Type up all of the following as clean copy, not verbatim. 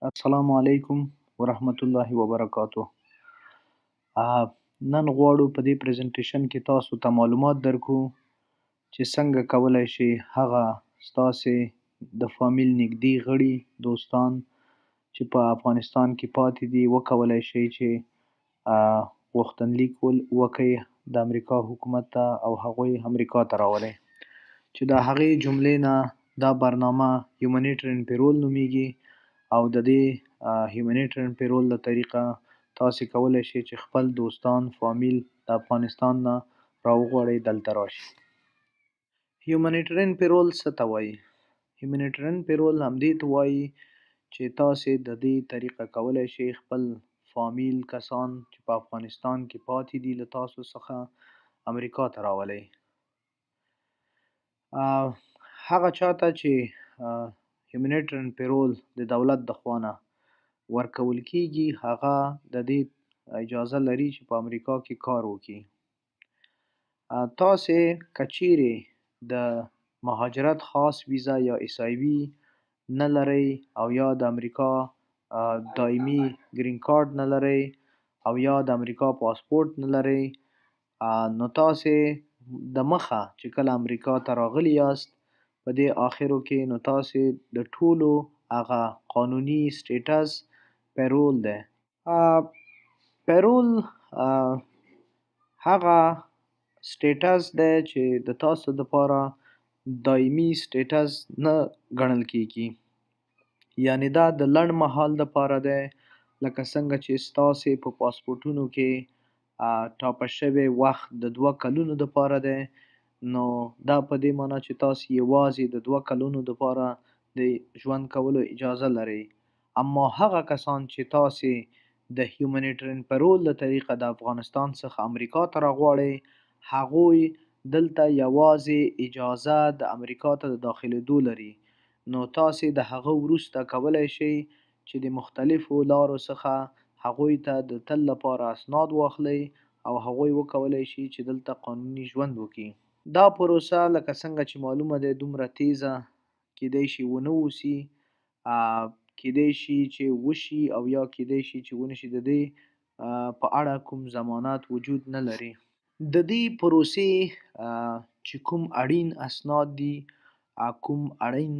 السلام علیکم ورحمت الله وبرکاته. نن غواړو په دې presentation کې تاسو ته معلومات درکړو چې څنګه کولی شئ هغه ستاسې د فامیل نږدې غړي، دوستان چې په افغانستان کې پاتې دي، وکولی شئ چې غوښتنلیک وکړئ د امریکا حکومت ته او هغوی امریکا ته راولئ، چې د هغې جملې نه دا برنامه humanitarian parole نومیږي. او د دې humanitarian parole له طریقه تاسې کولی شئ چې خپل دوستان، فامیل د افغانستان نه راوغواړئ، دلته راشي. humanitarian parole څه ته وایي؟ humanitarian parole همدې ته وایي چې تاسې د دې طریقه کولی شئ خپل فامیل کسان چې په افغانستان کې پاتې دي له تاسو څخه امریکا ته راولئ. هغه چاته چې humanitarian parole د دولت د خوا نه ورکول کیږي، هغه د دې اجازه لري چې په امریکا کې کار وکړي. تاسې که چیرې د مهاجرت خاص ویزه یا SIV نه لرئ، او یا د امریکا دایمي green card نه لرئ، او یا د امریکا پاسپورت نه لرئ، نو تاسې د مخه چې کله امریکا ته راغلي یاست په دې آخرو کې، نو تاسې د ټولو هغه قانوني status parole دی. parole هغه status دی چې د تاسو دپاره دایمي status نه ګڼل کیږي، یعنې دا د لنډ مهال دپاره دی، لکه څنګه چې ستاسې په پاسپورټونو کې ټاپه شوی وخت د 2 کلونو دپاره دی. نو دا په دې معنی چې تاسې یوازې د 2 کلونو دپاره د ژوند کولو اجازه لرئ. اما هغه کسان چې تاسې د humanitarian parole له طریقه د افغانستان څخه امریکا ته راغواړئ، هغوی دلته یوازې اجازه د امریکا ته د داخلېدو لري. نو تاسې د هغه وروسته کولی شئ چې د مختلفو لارو څخه هغوی ته د تل لپاره اسناد واخلئ او هغوی وکولی شي چې دلته قانوني ژوند وکړي. دا پروسه، لکه څنګه چې معلومه ده، دومره تیزه کیدای شي ونه اوسي. کیدای شي چې وشي او یا کیدای شي چې ونه شي، د دې په اړه کوم ضمانت وجود نه لري. د دې پروسې چې کوم اړین اسناد دي، کوم اړین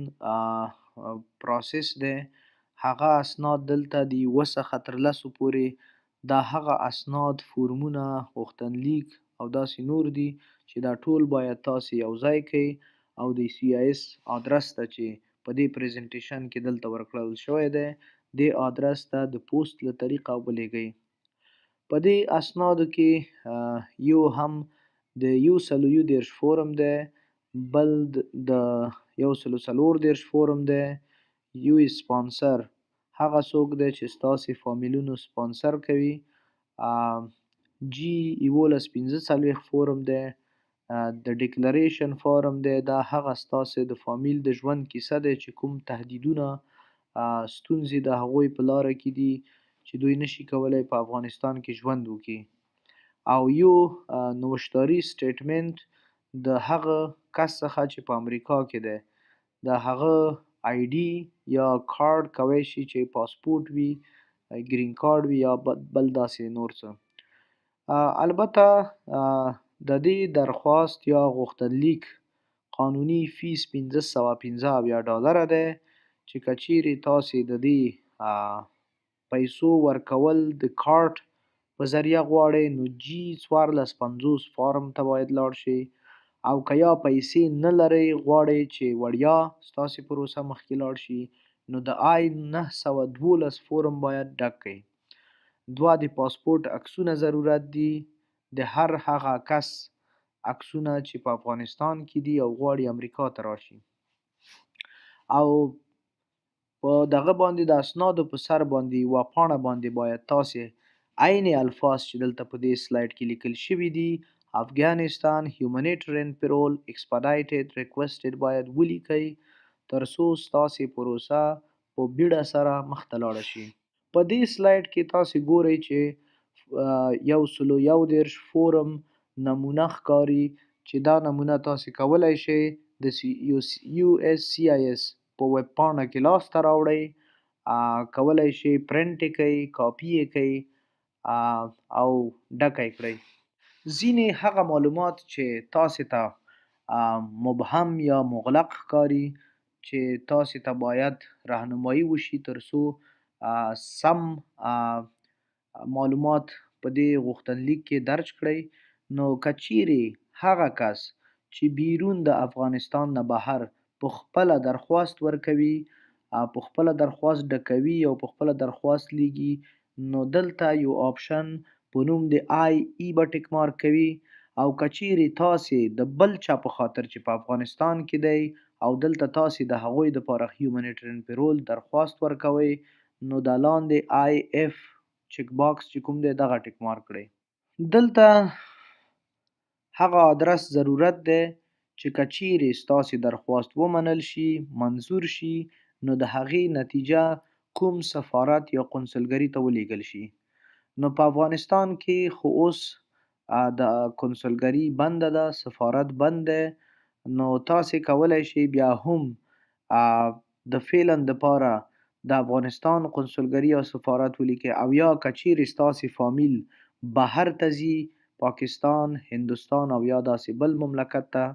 process دی، هغه اسناد دلته د 1 څخه تر 10 پورې دا هغه اسناد، فورمونه، غوښتنلیک او داسې نور دي چې دا ټول باید تاسې یو ځای کړئ او د CIS آدرس ته چې په دې presentation کې دلته ورکړل شوی دی، دې آدرس ته د پوسټ له طریقه ولیږئ. په دې اسنادو کې یو هم د 131 فورم دی، بل د 134 فورم دی. یو سپانسر هغه څوک دی چې ستاسې فامیلونو سپانسر کوي. G 1145 فورم دی. د declaration form دی، دا هغه ستاسې د فامیل د ژوند کیسه دی چې کوم تهدیدونه، ستونزې د هغوی په لاره کې دي چې دوی نشي کولی په افغانستان کې ژوند وکړي. او یو نوشتاري statement د هغه کس څخه چې په امریکا کې دی، د هغه ID یا کارت کوی شي چې پاسپورت وي، green card وي یا بل داسې نور څه. البته د دې درخواست یا غوښتنلیک قانوني فیس 575 ډالره دی چې که چیرې تاسې د دې پیسو ورکول د کارت په ذریعه غواړئ، نو G 1450 form ته باید لاړ شئ، او که یا پیسې نه لرئ، غواړئ چې وړیا ستاسې پروسه مخکې لاړ شي، نو د I 912 فورم باید ډک کړئ. دوه د پاسپورت عکسونه ضرورت دي، د هر هغه کس عکسونه چې په افغانستان کې دي او غواړي امریکا ته راشي. او په دغه باندې، د اسنادو په سر باندې، یوه پاڼه باندې باید تاسې عین الفاظ چې دلته په دې slide کې لیکل شوي دي، "Afghanistan humanitarian parole expedited requested"، باید ولیکئ تر څو ستاسې پروسه په بیړه سره مخته لاړه شي. په دې slide کې تاسې ګورئ چې 131 فورم نمونه ښکاري چې دا نمونه تاسې کولی شئ د USCIS په ویب پاڼه کې لاسته راوړئ. کولای شئ پرنټ یې کړئ، کاپي یې کړئ او ډکه یې کړئ. ځینې هغه معلومات چې تاسې ته مبهم یا مغلق ښکاري، چې تاسې ته باید رهنمایي وشي تر څو سم معلومات په دې غوښتنلیک کې درج کړئ، نو که چیرې هغه کس چې بیرون د افغانستان نه بهر په خپله درخواست ورکوي، په خپله درخواست ډکوي او په خپله درخواست لیږي، نو دلته یو آپشن په نوم د آی ای به ټیک مارک کوي. او که چیرې تاسې د بل چا په خاطر چې په افغانستان کې دی او دلته تاسې د هغوی دپاره هیومنیټرین پیرول درخواست ورکوئ، نو دا لاندې آی اف چک باکس چې کوم دی دغه ټیک مارک کړئ. دلته هغه آدرس ضرورت دی چې که چیرې ستاسې درخواست ومنل شي، منظور شي، نو د هغې نتیجه کوم سفارت یا قونسلګري ته ولیږل شي. نو په افغانستان کې خو اوس د قونسلګري بنده ده، سفارت بند دی، نو تاسې کولای شئ بیا هم د فعلا دپاره د افغانستان قونسلګري او سفارت ولیکئ. او یا که چیرې ستاسې فامیل بهر ته ځي، پاکستان، هندوستان او یا داسې بل مملکت ته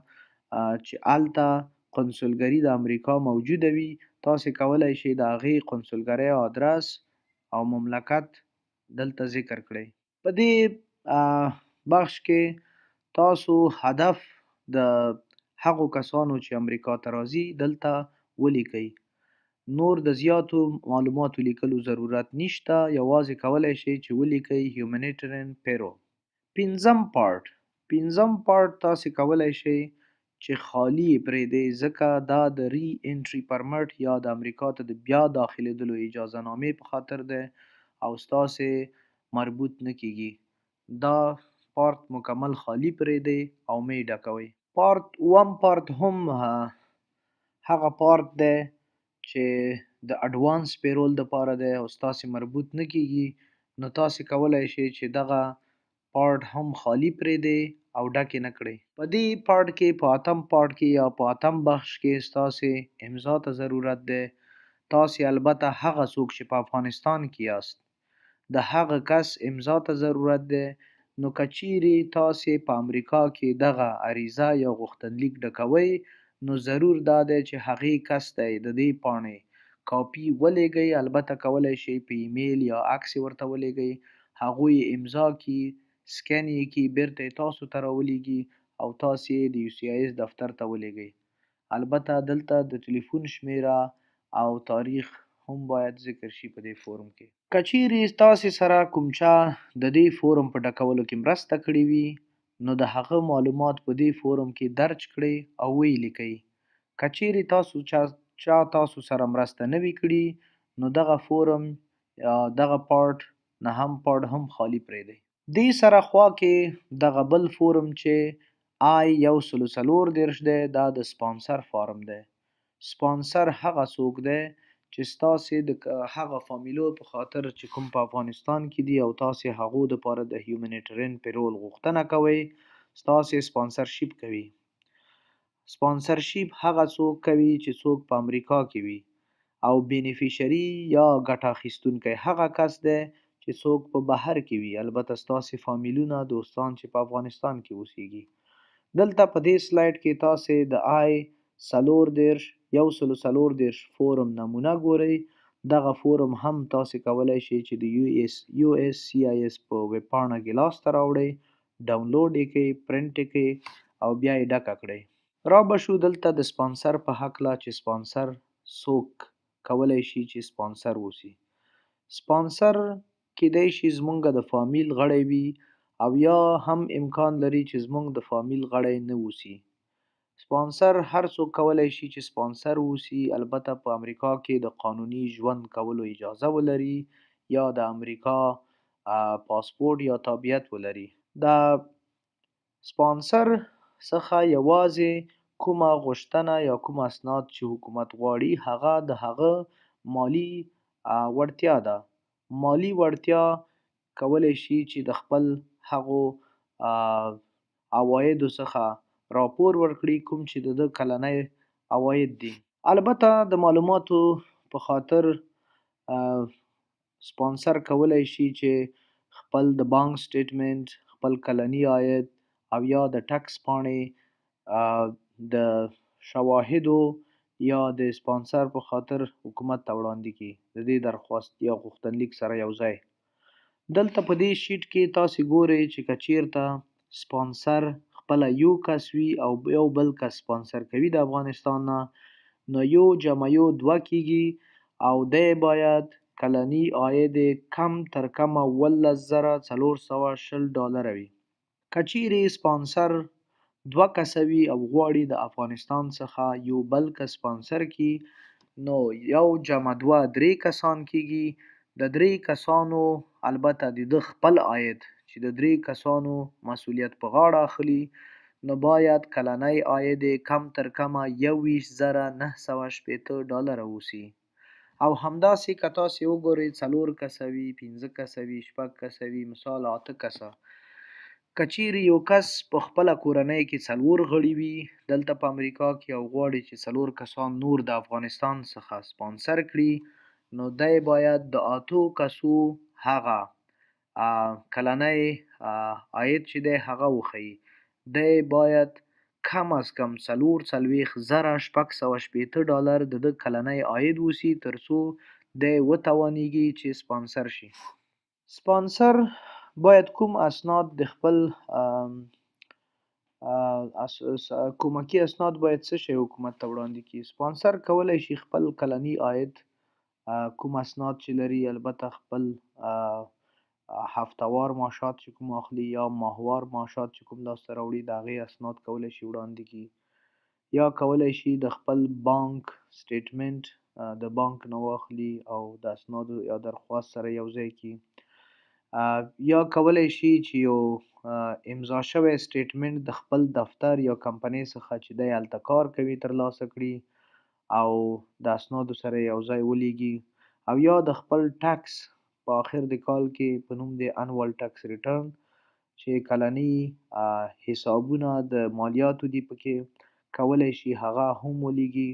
چې هلته قونسلګري د امریکا موجوده وي، تاسې کولای شئ د هغې قونسلګرۍ آدرس او مملکت دلته ذکر کړئ. په دې بخش کې تاسو هدف د هغو کسانو چې امریکا ته راځي دلته ولیکئ. نور د زیاتو معلوماتو لیکلو ضرورت نشته، یوازې کولای شئ چې ولیکئ هیومنیټرین پیرول. پنځم پارټ، پنځم پارټ تاسې کولای شئ چې خالي یې پرېږدئ، ځکه دا د ری انټري پرمټ یا د امریکا ته د بیا داخلېدلو اجازه نامې په خاطر دی او ستاسې مربوط نه کیږي. دا پارت مکمل خالي پرېږدئ او مه یې ډکوئ. پارت اووم پارت هم هغه پارت دی چې د اډوانس پیرول دپاره دی او ستاسې مربوط نه کیږي، نو تاسې کولای شئ چې دغه پارت هم خالي پرېږدئ او ډک یې نه کړئ. په دې پارت کې، په اتم پارت کې یا په اتم بخش کې ستاسې امضا ته ضرورت دی. تاسې البته هغه څوک چې په افغانستان کې یاست د هغه کس امضا ته ضرورت دی. نو که چیرې تاسې په امریکا کې دغه عریضه یا غوښتنلیک ډکوئ، نو ضرور دا دی چې هغې کس ته د دې پاڼې کاپي ولیږئ. البته کولای شئ په ایمیل یا عکس یې ورته ولیږئ، هغوی یې امضا کړي، سکن یې کړي، بیرته یې تاسو ته راولیږي او تاسې یې د یو سي آی اس دفتر ته ولیږئ. البته دلته د ټلیفون شمیره او تاریخ هم باید ذکر شي په دې فورم کې. که چیرې تاسې سره کوم چا د دې فورم په ډکولو کې مرسته کړې وي، نو د هغه معلومات په دې فورم کې درج کړئ او ویې لیکئ. که چیرې تاسو چا تاسو سره مرسته نه وي کړي، نو دغه فورم یا دغه پارټ نهم پارټ هم خالي پرېږدئ. دې سره خوا کې دغه بل فورم چې آی 134 دی، دا د سپانسر فارم دی. سپانسر هغه څوک دی چې ستاسې د هغه فامیلو په خاطر چې کوم په افغانستان کې دي او تاسې هغو دپاره د هیومنیټرین پیرول غوښتنه کوئ، ستاسې سپانسرشیپ کوي. سپانسرشیپ هغه څوک کوي چې څوک په امریکا کې وي، او بینیفیشري یا ګټه اخیستونکی هغه کس دی چې څوک په بهر کې وي، البته ستاسې فامیلونه، دوستان چې په افغانستان کې اوسیږي. دلته په دې سلایډ کې تاسې د آی 34 134 فورم نمونه ګورئ. دغه فورم هم تاسې کولای شئ چې د یو اس سی آی اس په ویب پاڼه کې لاسته راوړئ، ډاونلوډ یې کړئ، پرنټ یې کړئ او بیا یې ډکه کړئ. را به شو دلته د سپانسر په هکله چې سپانسر څوک کولای شي چې سپانسر اوسي. سپانسر کیدای شي زمونږ د فامیل غړی وي او یا هم امکان لري چې زمونږ د فامیل غړی نه اوسي. سپانسر هر څوک کولای شي چې سپانسر اوسي، البته په امریکا کې د قانوني ژوند کولو اجازه ولري یا د امریکا پاسپورت یا تابعیت ولري. د سپانسر څخه یوازې کومه غوښتنه یا کوم اسناد چې حکومت غواړي هغه د هغه مالي وړتیا ده. مالي وړتیا کولی شي چې د خپل هغو عوایدو څخه راپور ورکړي کوم چې د ده کلنی عواید دي. البته د معلوماتو په خاطر سپانسر کولی شي چې خپل د بانک سټیټمنټ، خپل کلنی عاید او یا د ټکس پاڼې د شواهدو یا د سپانسر په خاطر حکومت ته وړاندې کړي، د دې درخواست یا غوښتنلیک سره یو ځای. دلته په دې شیټ کې تاسې ګورئ چې که چیرته سپانسر خپله یو کس وي او یو بل کس سپانسر کوي د افغانستان نه، نو یو جمع یو دوه کیږي او دی باید کلنی عاید کم تر کمه 17,420 ډالره وي. که چیرې سپانسر دوه کسه وي او غواړي د افغانستان څخه یو بل کس سپانسر کړي، نو یو جمع دوه درې کسان کیږي. د درې کسانو البته د ده خپل عاید چې د درې کسانو مسولیت په غاړه اخلي، نو باید کلنی عاید یې کم تر کمه 21,960 ډالره اوسي. او همداسې که تاسې وګورئ څلور کسه وي، پنځه کسه وي، شپږ کسه وي، مثال اته کسه. که چیرې یو کس په خپله کورنۍ کې څلور غړي وي دلته په امریکا کې او غواړي چې څلور کسان نور د افغانستان څخه سپانسر کړي، نو دی باید د اتو کسو هغه کلنی عاید چې دی هغه وښیي. دی باید کم از کم 44,660 ډالر د ده کلنی عاید اوسي، تر څو دی وتوانیږي چې سپانسر شي. سپانسر باید کوم اسناد د خپل کومکي اسناد باید څه شی حکومت ته وړاندې کړي؟ سپانسر کولی شي خپل کلنی عاید کوم اسناد چې لري، البته خپل هفته‌وار معاشات چې کوم اخلي یا ماهوار معاشات چې کوم لاسته راوړي، د هغې اسناد کولی شي وړاندې کړي، یا کولی شي د خپل بانک سټیټمنټ د بانک نه واخلي او د اسنادو یا درخواست سره یو ځای کړي، یا کولی شي چې یو امضا شوی سټیټمنټ د خپل دفتر یا کمپنۍ څخه چې دی هلته کار کوي ترلاسه کړي او د اسنادو سره یو ځای ولیږي، او یا د خپل ټکس په آخر د کال کې په نوم د annual tax return چې کلني حسابونه د مالیاتو دي پکې، کولی شي هغه هم ولیږي.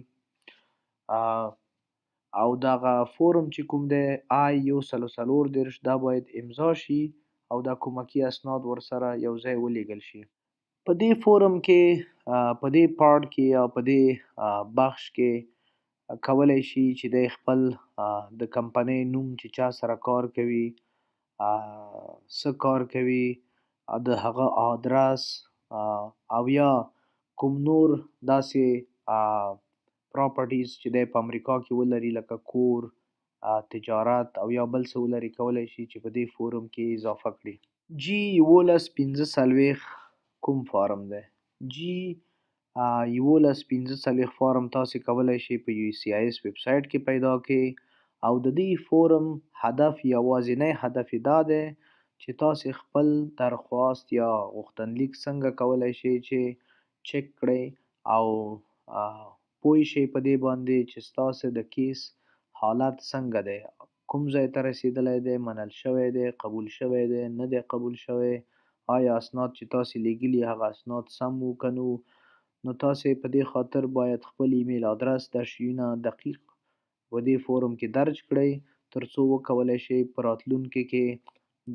او دغه فورم چې کوم دی I 134، دا باید امضا شي او دا کومکي اسناد ورسره یو ځای ولیږل شي. په دې فورم کې، په دې پارټ کې یا په دې بخش کې کولی شي چې دی خپل د کمپنۍ نوم چې چا سره کار کوي، څه کار کوي، د هغه آدرس او یا کوم نور داسې properties چې دی په امریکا کې ولري، لکه کور، تجارت او یا بل څه ولري، کولی شي چې په دې فورم کې اضافه کړي. G 1145 کوم فارم دی؟ G 1145 فارم تاسې کولی شئ په USCIS ویب سایټ کې پیدا کړئ، او د دې فورم هدف، یوازینی هدف یې دا دی چې تاسې خپل درخواست یا غوښتنلیک څنګه کولی شئ چې چک کړئ او پوه شئ په دې باندې چې ستاسې د کیس حالت څنګه دی، کوم ځای ته رسېدلی دی، منل شوی دی، قبول شوی دی، نه دی قبول شوی، آیا اسناد چې تاسې لیږلي هغه اسناد سم وو که نه وو. نو تاسې په دې خاطر باید خپل ایمیل آدرس دا شیونه دقیق په دې فورم کې درج کړئ، تر څو وکولی شئ په راتلونکي کې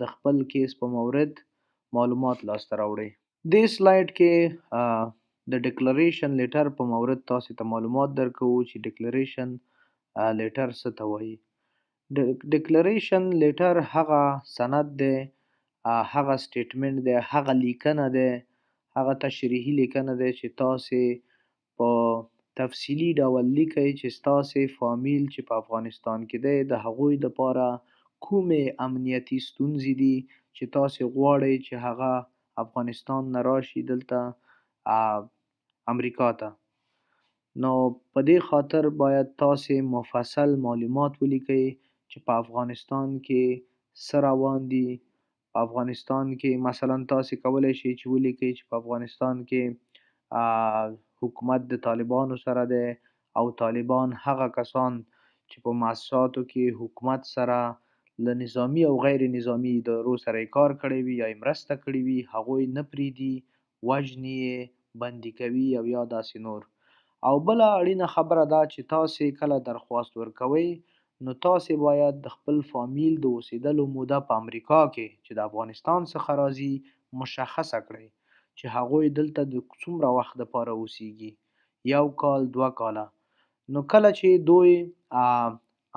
د خپل کیس په مورد معلومات لاسته راوړئ. دې سلایډ کې د declaration letter په مورد تاسې ته معلومات درکوو چې declaration letter څه ته وایي. declaration letter هغه سند دی، هغه statement دی، هغه لیکنه دی، هغه تشریحي لیکنه دی چې تاسې په تفصیلي ډول لیکئ چې ستاسې فامیل چې په افغانستان کې دی د هغوی دپاره کومې امنیتي ستونزې دي چې تاسې غواړئ چې هغه افغانستان نه راشي دلته امریکا ته. نو په دې خاطر باید تاسې مفصل معلومات ولیکئ چې په افغانستان کې څه روان دي. په افغانستان کې مثلا تاسې کولی شئ چې ولیکئ چې په افغانستان کې حکومت د طالبانو سره دی او طالبان هغه کسان چې په مؤسساتو کې حکومت سره له نظامي او غیر نظامي ادارو سره یې کار کړی وي یا یې مرسته کړې وي، هغوی نه پرېږدي، وژني یې، بندي کوي او یا داسې نور. او بله اړینه خبره دا چې تاسې کله درخواست ورکوئ نو تاسې باید د خپل فامیل د اوسېدلو موده په امریکا کې چې د افغانستان څخه راځي مشخصه کړئ چې هغوی دلته د څومره وخت دپاره اوسیږي، یو کال، 2 کاله. نو کله چې دوی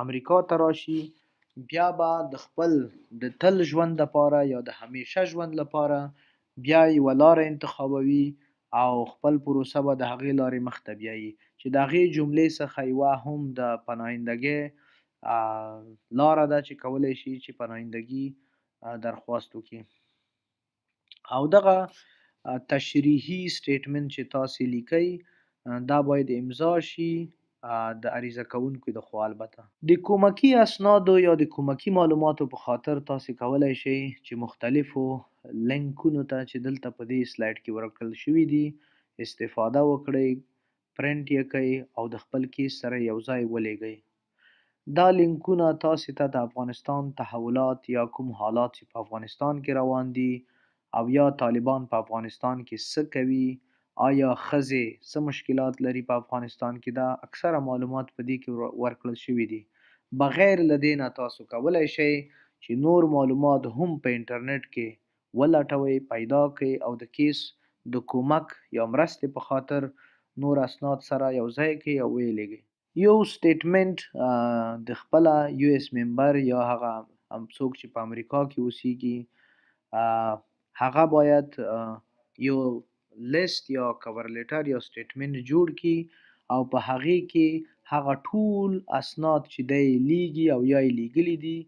امریکا ته راشي، بیا به د خپل د تل ژوند دپاره یا د همیشه ژوند لپاره بیا یوه لاره انتخابوي او خپل پروسه به د هغې لارې مخته بیایي، چې د هغې جملې څخه یوه هم د پناهندګۍ لاره ده چې کولی شي چې پناهندګي درخواست وکړي. او دغه تشریحي statement چې تاسې لیکئ، دا باید امضا شي د عریضه کوونکو د خوا. البته د کومکي اسنادو یا د کومکي معلوماتو په خاطر تاسې کولی شئ چې مختلفو لینکونو ته چې دلته په دې slide کې ورکړل شوي دي استفاده وکړئ، پرنټ یې کړئ او د خپل case سره یو ځای ولیږئ. دا لینکونه تاسې ته د افغانستان تحولات یا کوم حالات چې په افغانستان کې روان دي او یا طالبان په افغانستان کې څه کوي، آیا ښځې څه مشکلات لري په افغانستان کې، دا اکثره معلومات په دې کې ورکړل شوي دي. بغیر له دې نه تاسو کولی شئ چې نور معلومات هم په انټرنیټ کې ولټوئ، پیدا کړئ او د case د کومک یا مرستې په خاطر نور اسناد سره یو ځای کړئ او ویې لیږئ. یو statement د خپله US member یا هغه څوک چې په امریکا کې اوسیږي، هغه باید یو لیست یا cover letter یا statement جوړ کړي او په هغې کې هغه ټول اسناد چې دی لیږي او یا یې لیږلي دي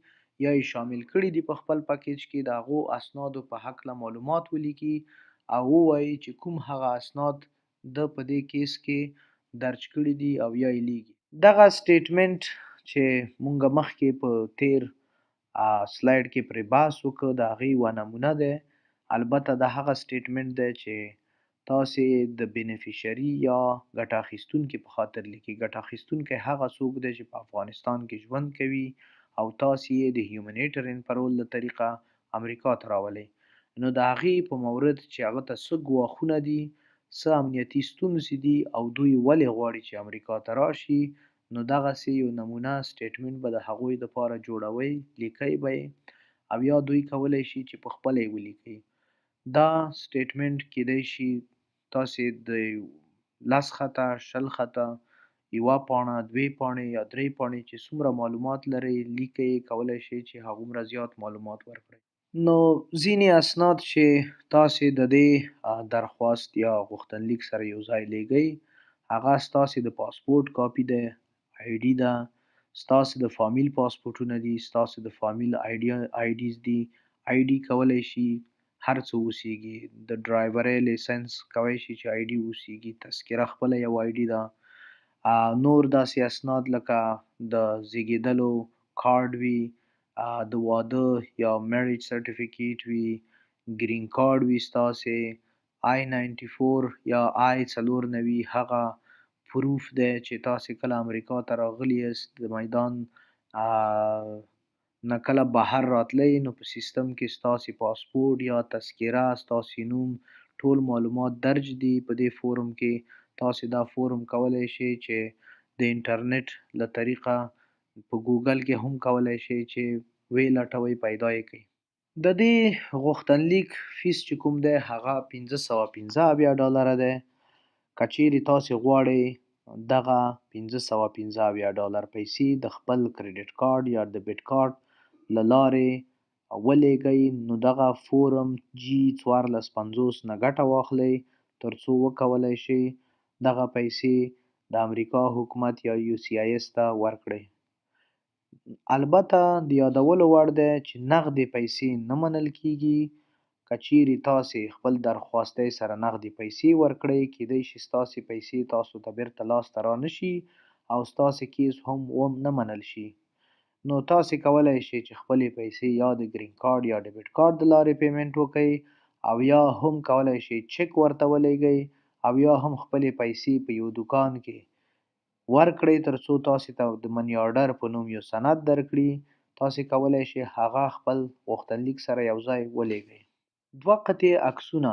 یا یې شامل کړي دي په خپل package کې، د هغو اسنادو په هکله معلومات ولیکي او ووایي چې کوم هغه اسناد ده په دې case کې درج کړي دي او یا یې لیږي. دغه statement چې مونږ مخکې په تیر slide کې پرې بحث وکړ، د هغې یوه نمونه ده. البته دا هغه statement دی چې تاسې د beneficiary یا ګټه اخیستونکي په خاطر لیکئ. ګټه اخیستونکی هغه څوک دی چې په افغانستان کې ژوند کوي او تاسې یې د humanitarian parole له طریقه امریکا ته راولئ. نو د هغې په مورد چې هغه ته څه ګواښونه دي، څه امنیتي ستونزې دي او دوی ولې غواړي چې امریکا ته راشي، نو دغسې یو نمونه statement به د هغوی دپاره جوړوئ، لیکئ به یې او یا دوی کولی شي چې په خپله یې ولیکي. دا statement کیدای شي تاسې د 10 خطه، 20 خطه، یوه پاڼه، دوې پاڼې یا درې پاڼې، چې څومره معلومات لرئ لیکئ، کولی شئ چې هغومره زیات معلومات ورکړئ. نو ځینې اسناد چې تاسې د دې درخواست یا غوښتنلیک سره یو ځای لیږئ، هغه ستاسې د پاسپورټ کاپي ده، ID ده، ستاسې د فامیل پاسپورټونه دي، ستاسې د فامیل IDs دي. ID کولی شي هر څه اوسیږي، د ډرایورۍ license کولی شي چې ID اوسیږي، تذکره خپله یو ID ده، نور داسې اسناد لکه د زیږیدلو کارت وي، د واده یا marriage certificate وي، green card وي، ستاسې I-94 یا I-94 هغه proof دی چې تاسې کله امریکا ته راغلي یاست، د میدان نه کله بهر راتلئ، نو په سیستم کې ستاسې پاسپورټ یا تذکره، ستاسې نوم، ټول معلومات درج دي په دې فورم کې. تاسې دا فورم کولی شئ چې د انټرنیټ له طریقه په ګوګل کې هم کولی شئ چې ویې لټوئ، پیدا یې کړئ. د دې غوښتنلیک fees چې کوم دی، هغه 575 ډالره دی. که چیرې تاسې غواړئ دغه 575 ډالر پیسې د خپل credit card یا debit card له لارې ولیږئ، نو دغه فورم G-1450 نه ګټه واخلئ ترڅو وکولای شئ دغه پیسې د امریکا حکومت یا USCIS ته ورکړئ. البته د یادولو وړ دی چې نغدې پیسې نه منل کیږي. که چیرې تاسې خپل درخواستۍ سره نغدې پیسې ورکړئ، کیدای شي ستاسې پیسې تاسو ته بیرته لاسته رانشي او ستاسې case هم نه منل شي. نو تاسې کولی شئ چې خپلې پیسې یا د green card یا debit card د لارې payment وکړئ او یا هم کولی شئ چک ورته ولیږئ او یا هم خپلې پیسې په یو دوکان کې ورکړئ ترڅو تاسې ته د money order په نوم یو سند درکړي. تاسې کولی شئ هغه خپل غوښتنلیک سره یو ځای ولیږئ. دوه قطعې عکسونه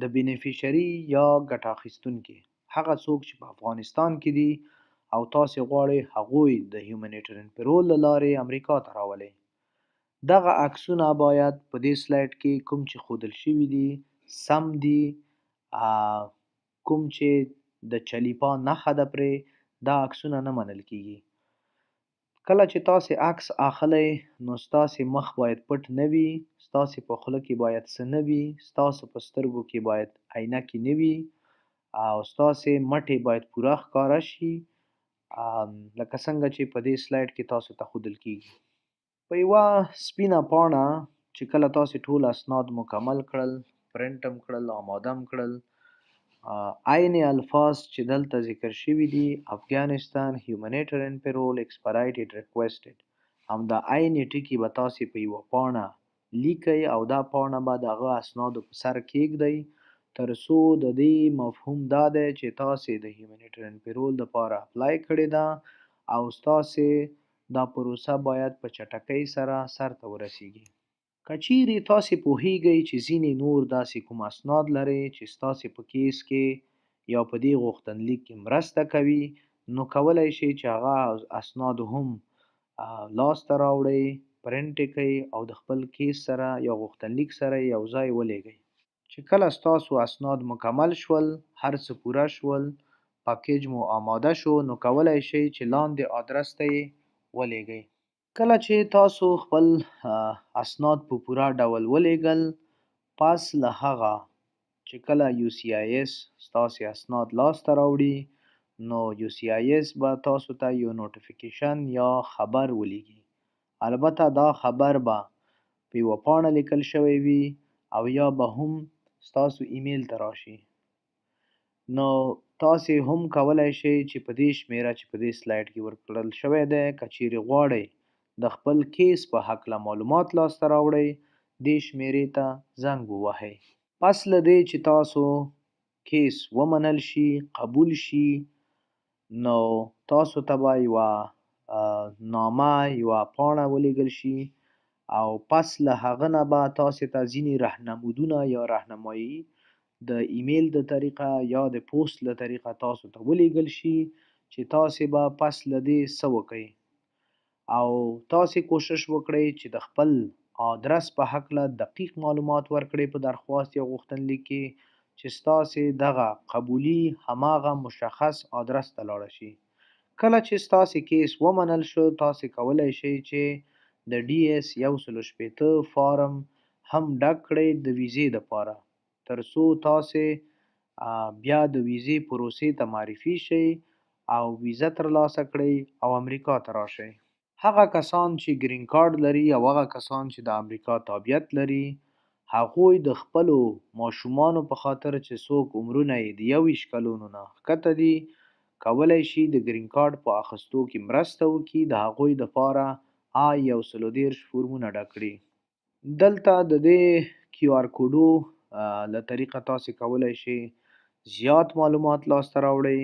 د beneficiary یا ګټه اخیستونکي، هغه څوک چې په افغانستان کې دي. او تاسې غواړئ هغوی د humanitarian parole له لارې امریکا ته راولئ. دغه عکسونه باید په دې سلایډ کې کوم چې ښودل شوي دي سم دي، کوم چې د چلیپا نښه ده پرې، دا عکسونه نه منل کیږي. کله چې تاسې عکس اخلئ نو ستاسې مخ باید پټ نه وي، ستاسې په خوله کې باید څه نه وي، ستاسو په سترګو کې باید عینکې نه وي او ستاسې مټې باید پوره ښکاره شي، لکه څنګه چې په دې سلایډ کې تاسو ته ښودل کیږي. په یوه سپینه پاڼه چې کله تاسې ټول اسناد مکمل کړل، پرنټ هم کړل، آماده هم کړل، عین الفاظ چې دلته ذکر شوي دي، Afghanistan humanitarian parole expedited requested، همدا عین ټکي به تاسې په یوه پاڼه لیکئ او دا پاڼه به د هغه اسنادو په سر کیږدئ، تر څو د دې مفهوم دا دی چې تاسې د humanitarian parole دپاره apply کړې ده او ستاسې دا پروسه باید په چټکۍ سره سرته ورسیږي. که چیرې تاسې پوهیږئ چې ځینې نور داسې کوم اسناد لرئ چې ستاسې په case کې یا په دې غوښتنلیک کې مرسته کوي، نو کولی شئ چې هغه اسناد هم لاسته راوړئ، پرنټ یې کړئ او د خپل case سره یا غوښتنلیک سره یې یو ځای ولیږئ. چې کله ستاسو اسناد مکمل شول، هر څه پوره شول، پکیج مو آماده شو، نو کولی شئ چې لاندې آدرس ته یې ولیږئ. کله چې تاسو خپل اسناد په پوره ډول ولیږل، پس له هغه چې کله UCIS ستاسې اسناد لاسته راوړي، نو UCIS به تاسو ته یو notification یا خبر ولیږي. البته دا خبر به په یوه پاڼه لیکل شوی وي او یا به هم ستاسو ایمیل ته راشي. نو تاسې هم کولی شئ چې په دې شمیره چې په دې سلایډ کې ورکړل شوی دی، که چیرې غواړئ د خپل case په هکله معلومات لاسته راوړئ، دې شمیرې ته زنګ ووهئ. پس له دې چې تاسو case ومنل شي، قبول شي، نو تاسو ته به یوه نامه، یوه پاڼه ولیږل شي او پس له هغه نه به تاسې ته ځینې رهنمودونه یا رهنمایي د ایمیل د طریقه یا د پوسټ له طریقه تاسو ته ولیږل شي چې تاسې به پس له دې څه وکئ. او تاسې کوشش وکړئ چې د خپل آدرس په هکله دقیق معلومات ورکړئ په درخواست یا غوښتنلیک کې، چې ستاسې دغه قبولي هماغه مشخص آدرس ته لاړه شي. کله چې ستاسې case ومنل شو، تاسې کولی شئ چې د DS 160 فارم هم ډک کړئ د ویزې دپاره، تر څو تاسې بیا د ویزې پروسې ته معرفي شئ او ویزه ترلاسه کړئ او امریکا ته راشئ. هغه کسان چې green card لري او هغه کسان چې د امریکا تابعیت لري، هغوی د خپلو ماشومانو په خاطر چې څوک عمرونه یې د 21 کلونو نه ښکته دي، کولی شي د green card په اخیستو کې مرسته وکړي، د هغوی دپاره I 130 فورمونه ډک کړي. دلته د دې QR کوډو له طریقه تاسې کولی شئ زیات معلومات لاسته راوړئ.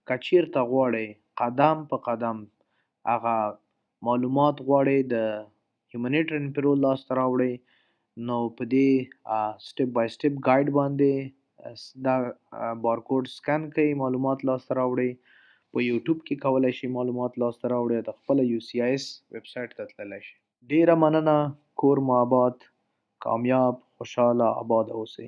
که چیرته غواړئ قدم په قدم هغه معلومات غواړئ د humanitarian parole لاسته راوړئ، نو په دې step by step guide باندې دا بارکوډ سکن کړئ، معلومات لاسته راوړئ. په یوټیوب کې کولی شئ معلومات لاسته راوړئ، د خپله UCIS ویب سایټ ته تللی شئ. ډیره مننه، کور مو اباد، کامیاب، خوشحاله، آباد اوسئ.